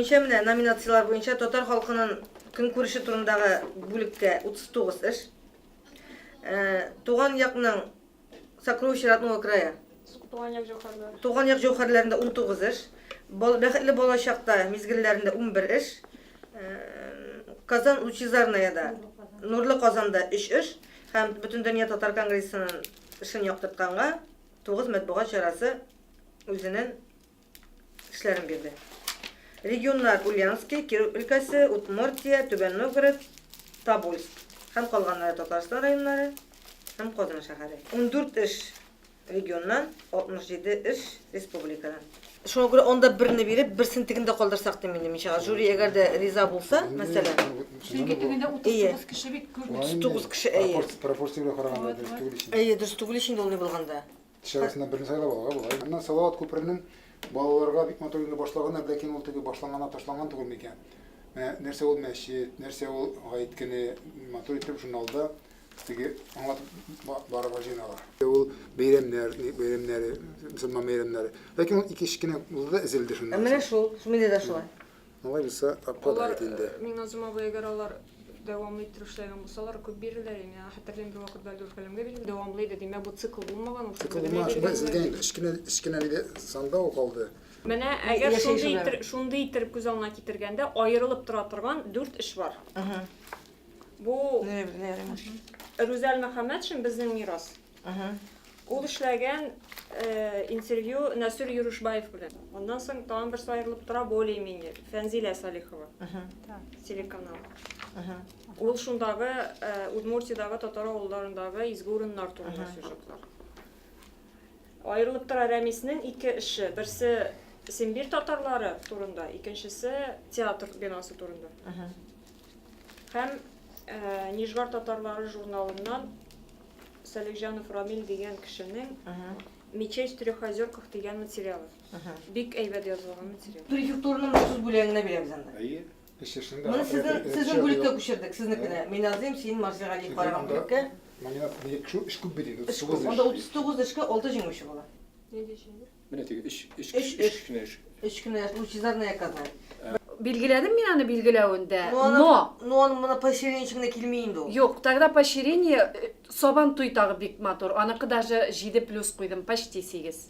буенча менә номинацияләр буенча татар халкының көнкүреше турындагы бүлеккә 39 эш. Э, туган якның Сокровища родного края. Туган як җәүһәрләре. Туган як җәүһәрләрендә 19 эш. Бал, бәхетле балачакта мизгелләрендә 11 эш. Э, Казан Лучезарнаяда, Нурлы Казанда 3 эш һәм Бөтендөнья татар конгрессының эшен яктыртканга 9 матбугат чарасы үзенең эшләрен бирде. Регионнар Ульяновский, Киров өлкәсе, Удмуртия, Түбән Новгород, Тобольск һәм калганнары Татарстан районнары һәм Казан шәһәре. 14 эш регионнан, 67 эш республикадан. Шуңа күрә анда берне биреп, берсен тегендә калдырсак дим инде мин чага. Жюри әгәр дә риза булса, мәсәлән. Чөнки тегендә 39 кеше бит күп. 39 кеше, әйе. Пропорциягә караганда дөрес түгел ич. Әйе, дөрес түгел ич инде ул ни булганда. Теш арасыннан берне сайлап алырга була. Аннан Салават күперенең балаларга бик матур инде башлаганнар, ләкин ул теге башланганнан ташланган түгел микән? Менә нәрсә ул мәчет, нәрсә ул гает көне, матур итеп журналда теге аңлатып барырга җыеналар. Ул бәйрәмнәр, бәйрәмнәре, мөселман бәйрәмнәре. Ләкин ул ике кенә булды да өзелде шуннан. Менә шул, миндә дә шулай. Алай булса, Алар, инде. Миңназым абый, әгәр алар дәвамлы иттереп эшләгән булсалар, күп бирерләр иде. Мин хәтерлим, бервакыт Бәлдүр Каләмгә бирдем, дәвамлы иде. Димәк, бу цикл булмаган, ул Цикл булмаган, шунда өзелгән инде. Өч кенә, өч кенә нидә санда ул калды. Менә әгәр шундый итер, шундый иттереп күз алдына китергәндә, аерылып тора торган дүрт эш бар. Бу Рүзәл Мөхәммәтшин безнең мирас. Ул эшләгән интервью Нәсүр Юрушбаев белән. Аннан соң тагын берсе аерылып тора, более-менее, Фәнзилә Салихова. Телеканал. Ул шундагы Удмуртиядагы татар авылларындагы изге урыннар турында сюжетлар. Аерылып тора Рәмиснең ике эше. Берсе Сембир татарлары турында, икенчесе театр бинасы турында. Һәм Нижгар татарлары журналыннан Салихҗанов Рамил дигән кешенең Мечеть в Трехозерках дигән материалы. Бик әйбәт язылган материал. Префектураның махсус бүлеген генә бирәбез анда. Әйе. Моны сезнең сезнең бүлеккә күчердек, сезнекенә. Мин Назыйм, син Марсель Галиев караган бүлеккә. Эш күп бит инде, 39 эш. Анда 39 эшкә 6 җиңүче була. Нинди җиңү? Менә теге өч, өч, Өч өч эш. кенә эш. Өч кенә эш, лучезарная Казань. Билгеләдем мин аны билгеләвен дә, Ну, аны, но. ну, аны моны поощрение өчен генә килми инде ул. Юк, тогда поощрение, Сабан туй тагы бик матур, аныкы даже җиде плюс куйдым, почти сигез.